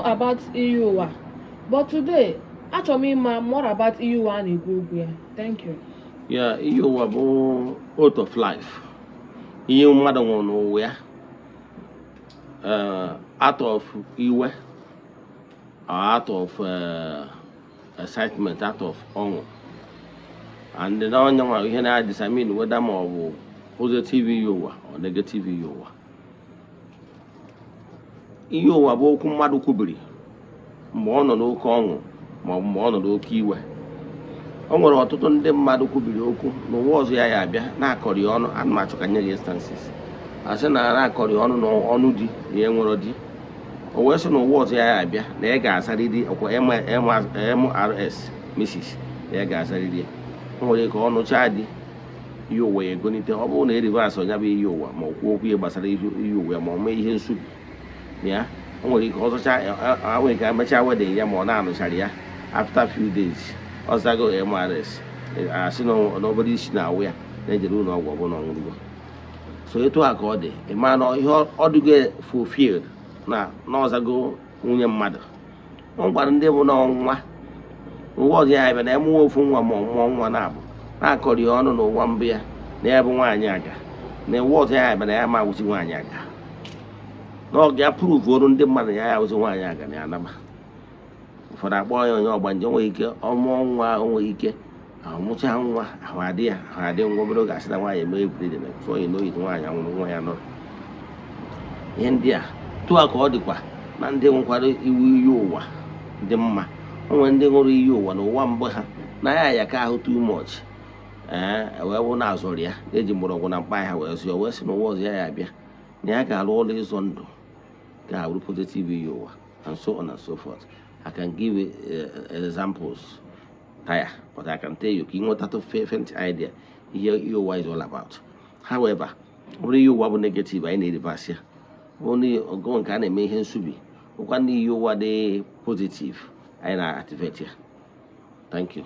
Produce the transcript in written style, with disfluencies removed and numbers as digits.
About iyi ụwa, but today achọrọ m ịma more about iyi ụwa a na-ekwu okwu ya. Thank you. Ya, iyi ụwa bụ oath of life, ihe mmadụ nwụrụ n'ụwa ya out of iwe or out of excitement, out of ọṅụ, and na onye nwa ihe na-determine whether ma ọ bụ positive iyi ụwa or negative iyi ụwa. Iyi ụwa bụ okwu mmadụ kwubiri mgbe ọ nọ n'oke ọṅụ ma ọ bụ mgbe ọ nọ n'oke iwe. O nwere ọtụtụ ndị mmadụ kwubiri okwu n'ụwa ọzọ ya ya abịa na-akọrị ọnụ. Ana m achọ ka nye gị instances. Asị na na-akọrị ọnụ na ọnụ di na ya nwere di, o wee sị na ụwa ọzọ ya ya abịa na ya ga-azarịrị ọkwa MRS, Mrs, na ya ga-azarịrị ya. O nwere ike ọ nụchaa di, ihe ụwa ya egonite. Ọ bụrụ na e reverse ọnya bụ iyi ụwa, ma ọ kwuo okwu ihe gbasara ihe ụwa ya, ma ọ mee ihe nsubi na ya, o nwere ike ọzọcha, nwere ike emechaa wedding ya, ma ọ na-anụchara ya, after few days ọ zago MRS, asị na n'obere isi na-awụ ya, na-ejere ụlọ ọgwụ, ọ bụrụ na ọ nwụrụgo. So etu a ka ọ dị. Ị ma na ihe ọ dịgo fulfilled na ọzago nwunye mmadụ. Ọ gwara ndị bụ n'ọnwa ụwa ọzọ ya bịa na emụwa ofu nwa, ma ọ mụọ nwa na-abụ na-akọrị ọnụ n'ụwa mbụ ya na ya bụ nwaanyị aga, na ụwa ọzọ ya bịa na ya ma awụzi nwaanyị aga, na ọ ga prove oru ndị mmadụ na ya awụzi nwaanyị aga na ya anaba. Ụfọdụ akpọ ya onye ọgbanje. O nwere ike ọmụọ nwa, o nwere ike amụcha nwa, ahụ adị ya, ahụ adị nwa obere oge, asị na nwaanyị eme bleeding. Before you know it, nwaanyị anwụrụ, nwa ya nọrọ. Ihe ndị a tụa ka ọ dịkwa na ndị nwekwara iwu iyi ụwa dị mma. O nwere ndị ṅụrụ iyi ụwa n'ụwa mbụ ha na ya ya ka ahụ too much, ee, wee wụ na-azọrọ ya, eji mgbọrọgwụ na mkpa ya wee zụọ, wee sị na ụwa ọzọ ya ya abịa na ya ga-arụ ọrụ ịzọ ndụ, ga-abụrụ positive iyi ụwa, and so on and so forth. I can give examples tire, but I can tell you ka ị nwetatụ faint idea ihe iyi ụwa is all about. However, ọ bụrụ iyi ụwa bụ negative, anyị na-reverse ya. Ọ bụrụ na ọgụ nke a na-eme ihe nsubi ụkwa, ndị iyi ụwa dị positive, anyị na-activate ya. Thank you.